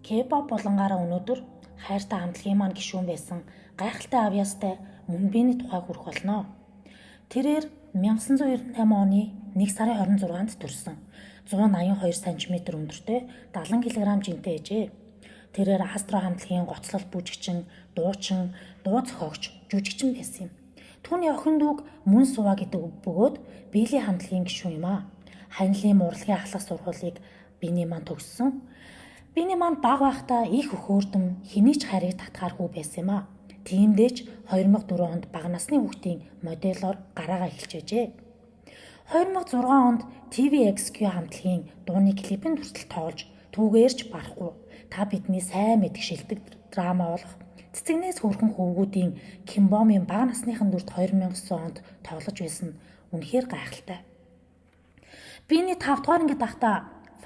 K-pop болонгаараа өнөөдөр хайртай хамтлагийн маань гишүүн байсан гайхалтай авьяастай Мөнбиний тухай хүрэх болно. Тэрээр 1998 оны 1 сарын 26-нд төрсөн. 182 см өндөртэй, 70 кг жинтэй ээжээ. Тэрээр Астро хамтлагийн гоцлол бүжигчин, дуучин, дуу зохиогч, жүжигчин байсан юм. Түүний охин дүүг Мөн Сува гэдэг бөгөөд Били хамтлагийн гишүүн юм аа. Ханилын урлагийн ахлах сургуулийг биений маань төгссөн. Биений маань бага байхдаа их өхөөрдөм, хэний ч хайрыг татгаар хүү байсан юм аа. Тиймдээ ч 2004 онд бага насны хүүхдийн моделоор гараагаа эхэлж байжээ. 2006 онд TVXQ хамтлагийн дууны клипэнд хүртэл тоглож, түүгээр ч барахгүй та бидний сайн мэдэх шилдэг драма болох "Цэцэгнээс хөөрхөн хөвгүүдийн" Кимбомын бага насныхан дүрд 2009 онд тоглож байсан нь үнэхээр гайхалтай. Биений 5 дугаар ангид байхдаа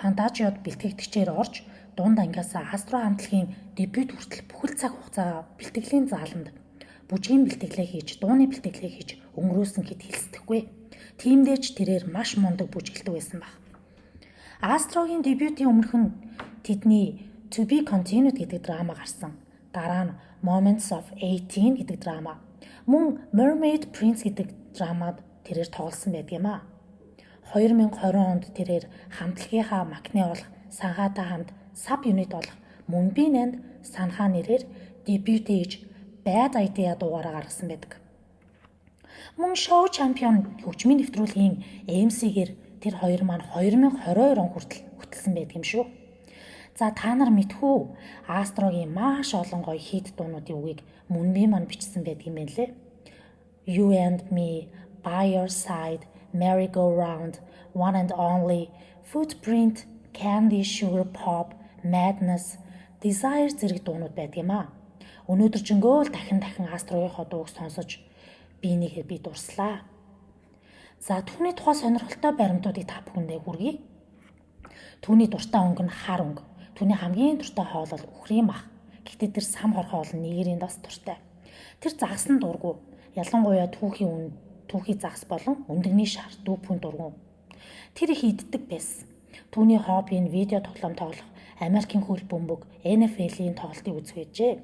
Фантажиод бэлтгэгчээр орж, дунд ангиас Астро хамтлагийн дебют хүртэл бүхэл цаг хугацаагаа бэлтгэлийн зааланд бүжгийн бэлтгэлээ хийж, дууны бэлтгэлээ хийж өнгөрөөсөн хэд хэлсдэхгүй. Тиймдээ ч тэрээр маш мундаг бүжгэлдэг байсан баг. Астрогийн дебютийн өмнөх нь тэдний To Be Continued гэдэг драма гарсан. Дараа нь Moments of 18 гэдэг драма. Мөн Mermaid Prince гэдэг драмад тэрээр тоглосон байдаг юм аа. 2020 онд тэрээр хамтлагийнхаа maknae болох Санхаатай хамт sub unit болох Мөнбин and Санхаа нэрээр дебют хийж, Bad Idea дуугаараа гаргасан байдаг. Мөн Show Champion хөгжмийн нэвтрүүлгийн MC-гээр тэр хоёр маань 2022 он хүртэл хөтөлсөн байдаг юм шүү. За, та нар мэдэх үү? Астрогийн маш олон гоё хит дуунуудын үгийг Мөнбин маань бичсэн байдаг юм байна лээ. You and Me, By Your Side, Merry Go Round, One and Only, Footprint, Candy Sugar Pop, Madness, Desire зэрэг дуунууд байдаг юм аа. Өнөөдөр жингөөл дахин дахин Астрогийнхоо дууг сонсож биенийгээ би дурслаа. За, түүний тухай сонирхолтой баримтуудыг та бүхэндээ хүргэе. Түүний дуртай өнгө нь хар өнгө. Түүний хамгийн дуртай хоол бол үхрийн мах. Гэхдээ тэр сам хорхоо болон нэгэрийн бас дуртай. Тэр загасанд дургүй. Ялангуяа түүхий үн түүхий загас болон өндөгний шар дүүпүн дургүй. Тэр их иддэг байсан. Түүний хобби нь видео тоглоом тоглох, Америкийн хөл бөмбөг, NFL-ийн тоглолтыг үзэх байжээ.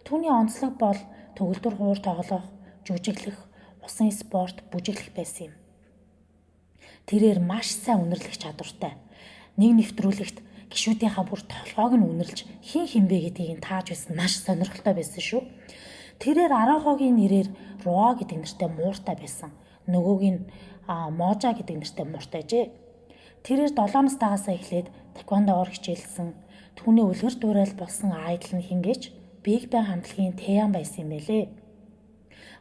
Түүний онцлог бол төгөлдөр хуур тоглох, жүжиглэх, усан спорт, бүжиглэх байсан юм. Тэрээр маш сайн үнэрлэх чадвартай. Нэг нэвтрүүлэгт гишүүдийнхаа бүр толгойг нь үнэрлж, хэн хэн бэ гэдгийг нь тааж байсан, маш сонирхолтой байсан шүү. Тэрээр Арахогийн нэрээр Руа гэдэг нэртэй мууртай байсан. Нөгөөг нь Можа гэдэг нэртэй мууртай ажээ. Тэрээр 7 настайгаасаа эхлээд таеквондоор хичээлсэн. Түүний үлгэр дуурайл болсон idol нь хэн гэж Big Bang хамтлагийн Тэян байсан юм байлээ.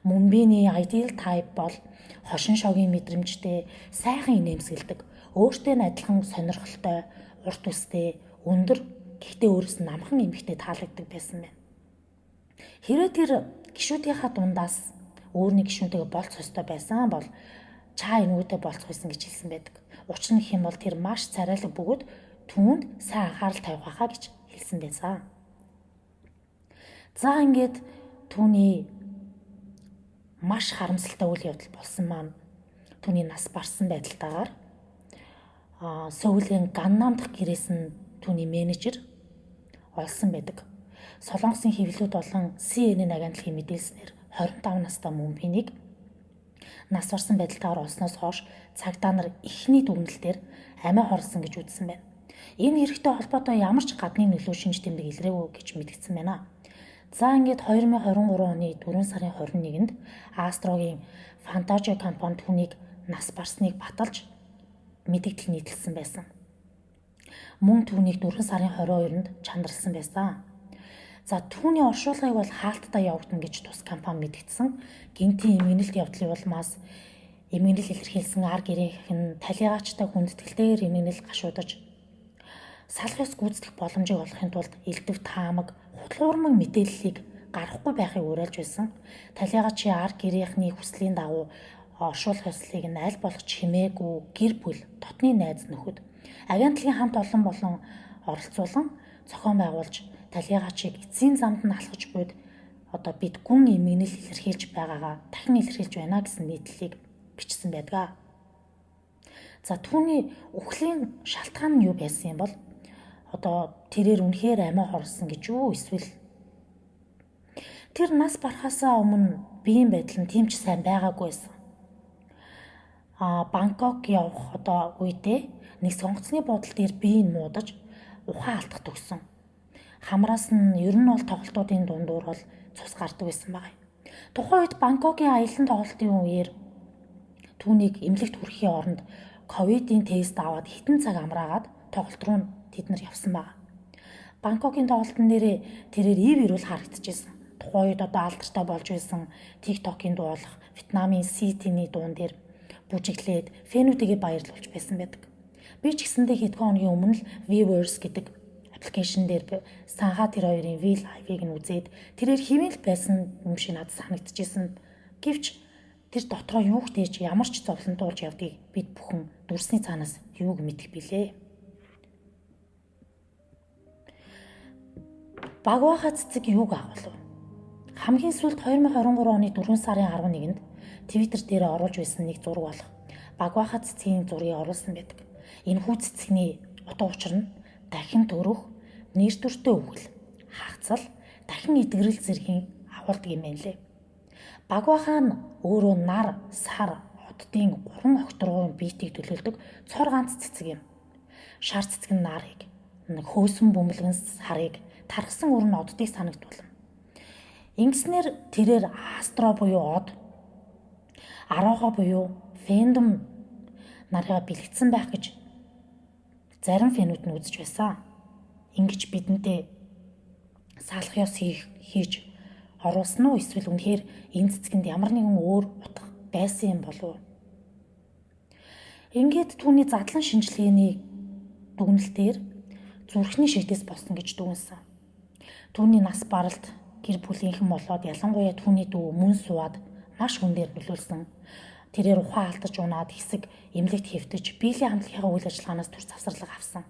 Мөнбиний ideal type бол хошин шогийн мэдрэмжтэй, сайхан инээмсэглэдэг, өөртөө нь адилхан сонирхолтой, урт үстэй, өндөр, гэхдээ өөрөөс нь намхан эмэгтэй таалагддаг байсан байна. Хэрвээ тэр гишүүдийнхаа дундаас өөр нэг гишүүнтэйгээ болцох ёстой байсан бол Ча Ынвүүтэй болцох байсан гэж хэлсэн байдаг. Учир нь гэх юм бол тэр маш царайлаг бөгөөд түүнд сайн анхаарал тавих байхаа гэж хэлсэн байсан. За, ингээд түүний маш харамсалтай үйл явдал болсон маань түүний нас барсан байдалтайгаар Сөүлийн Ганнам дахь гэрээс нь түүний менежер олсон байдаг. Солонгосын хэвлэлүүд болон CNN агентлагийн мэдээлснээр 25 настай Мөнбинийг нас барсан байдалтайгаар олсноос хойш цагдаа нар эхний дүгнэлтээр амиа хорлосон гэж үзсэн байна. Энэ хэрэгтэй холбоотой ямар ч гадны нөлөө, шинж тэмдэг илрээгүй гэж мэдгдсэн байна. За, ингээд 2023 оны 4 сарын 21-нд Астрогийн Фантажио компани түүнийг нас барсныг баталж, мэдэгдэл нийтэлсэн байсан. Мөн түүнийг 4 сарын 22-нд чандралсан байсан. За, түүний оршуулгыг бол хаалттай явагдана гэж тус компани мэдгдсэн. Гэнэтийн эмгэнэлт явдлын улмаас эмгэнэл илэрхийлсэн ар гэрийнх нь талийгаачтай хүндэтгэлтэйгээр эмгэнэл гашуудаж, салах ёс гүйцэтгэх боломжийг олохын тулд элдэв таамаг, худал хуурмаг мэдээллийг гаргахгүй байхыг уриалж байсан. Талийгаачийн ар гэрийнхний хүслийн дагуу оршуулах ёслолыг нь аль болох чимээгүй гэр бүл, дотны найз нөхөд, агентлагийн хамт олон болон оролцуулан зохион байгуулж, талийгаачийг эцсийн замд нь алхаж буйд одоо бид гүн эмгэнэл илэрхийлж байгаагаа дахин илэрхийлж байна гэсэн нийтлэлийг бичсэн байдаг. За, түүний үхлийн шалтгаан нь юу байсан юм бол Одоо тэрээр үнэхээр амиа хорлсон гэж юу эсвэл тэр нас барахаасаа өмнө биеийн байдал нь тийм ч сайн байгаагүй байсан. Бангкок явах одоо үедээ нэг сонгоцны буудал дээр бие нь муудаж ухаан алдах төгсөн. Хамраас нь ер нь бол тоглолтуудын дундуур бол цус гардаг байсан байгаа. Тухайн үед Бангкокийн аялан тоглолтын үеэр түүнийг эмнэлэгт хүрэхийн оронд ковидын тест аваад хэдэн цаг амраагаад тоглолт руу тэд нар явсан байгаа. Бангкокийн тоглолтын дээрээ тэрээр ив эрүүл харагдчихсэн. Тухайн үед одоо алдартай болж байсан TikTok-ийн дуу болох Вьетнамын City-ний дуун дээр бүжиглээд fan үүдийгээ баярлуулж байсан байдаг. Би ч гэсэндээ хэдхэн хоногийн өмнө л Weverse гэдэг application дээр Санха тэр хоёрын V Live-ыг нь үзээд тэрээр хэвэн л байсан юм шиг надад санагдчихсэн. Гэвч тэр дотроо юу хтээж ямар ч зовлонтуулж явдгийг бид бүхэн дүрсний цаанаас юуг мэдэх билээ. Багваха цэцэг юуг агуулв? Хамгийн сүүлд 2023 оны 4 сарын 11-нд Twitter дээр оруулж байсан нэг зураг болох Багваха цэцгийн зургийг оруулсан байдаг. Энэ хүү цэцгний утга учир нь дахин төрөх, нэр төртэй үхэл, хагцал, дахин эдгэрэл зэргийн агуулдаг юм байна лээ. Багваха нь өөрөө нар, сар, оддын гурван огторгуйн биетийг төлөөлдөг цор ганц цэцэг юм. Шар цэцэг нь нарыг, хөөсөн бөмбөлгөн сарыг, тархсан үр нь оддыг санагдуулна. Ингэснээр тэрээр астро буюу од, арвага буюу fandom нарыгаа бэлэгдсэн байх гэж зарим fan үүд нь үзэж байсан. Ингэж бидэнтэй салах ёс хийж оруулсан уу эсвэл үнэхээр энэ цэцгэнд ямар нэгэн өөр утга байсан юм болов уу? Ингээд түүний задлан шинжилгээний дүгнэлтээр зүрхний шигдээс болсон гэж дүгнсэн. Түүний нас баралд гэр бүлийнхэн болоод ялангуяа түүний дүү мөн сууад маш хүндээр нөлөөлсөн. Тэрээр ухаан алдаж унаад хэсэг эмнэлэгт хэвтэж Биелийн хамтлагийнхаа үйл ажиллагаанаас түр завсарлага авсан.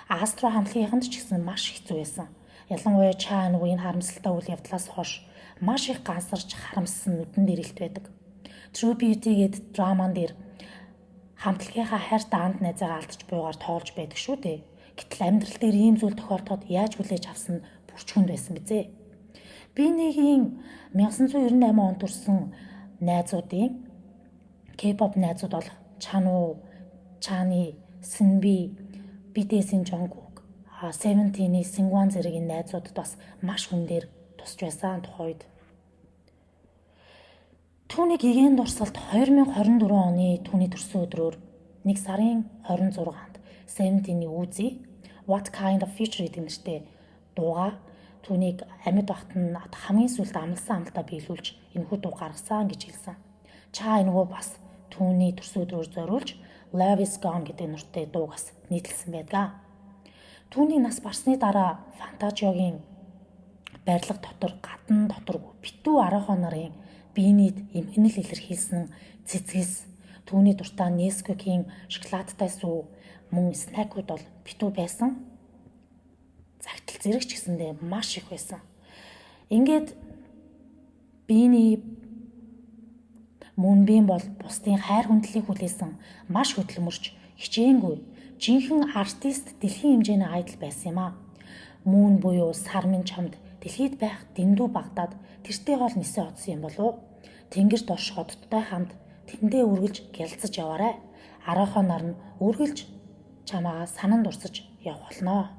Астро хамтлагийнханд ч гэсэн маш хэцүү байсан. Ялангуяа Ча нөгөө энэ харамсалтай үйл явдлаас хойш маш их гансарч харамссан нүдэн дээр илт байдаг. True Beauty гээд драман дээр хамтлагийнхаа хайртай анд найзаагаа алдаж буйгаар тоолж байдаг шүү дээ. Гэтэл амьдрал дээр ийм зүйл тохиолдоход яаж хүлээж авсан нь бүрчгүнд байсан бизээ. BINI-гийн 1998 онд төрсэн найзуудын K-pop найзууд болох Чану, Чаны, Синби, BTS-ийн Jungkook, Seventeen-ийн Seungkwan зэргийн найзуудад бас маш хүн дээр тусч байсан тухайн үед. Түүний гэгээн дурсгалд 2024 оны түүний төрсөн өдрөөр 1 сарын 26-нд Seventeen-ийн Woozi What Kind of Future гэдэг нэртэй дуугаа түүнийг амьд багт нь хамгийн сүүлд амласан амлалтаа биелүүлж энэхүү дуу гаргасан гэж хэлсэн. Ча энэхүү бас түүний төрсөн өдрөөр зориулж Love is Gone гэдэг нэртэй дууг бас нийтлсэн байдаг. Түүний нас барсны дараа Фантажиогийн барилга дотор гадна доторгүй битүү 10 нарын биенийд эмгэнэл илэрхийлсэн цэцгэс түүний дуртай Nesquik-ийн шоколадтай сүү мөн snack ууд бол битүү байсан. Загтал зэрэг ч гэсэндээ маш их байсан. Ингээд BINI Мөнбийн бол бусдын хайр хүндлэлийг хүлээсэн маш хөдөлмөрч хичээнгүй жинхэнэ артист дэлхийн хэмжээний idol байсан юм а. Мөн буюу сар минь чамд дэлхийд байх дэндүү багадад тэртээ гол нисэн одсон юм болов уу? Тэнгэрт орших оддтой хамт тэндээ үргэлж гялцаж яваарай. Араахан нар нь үргэлж чамаагаа санан дурсаж явах болно.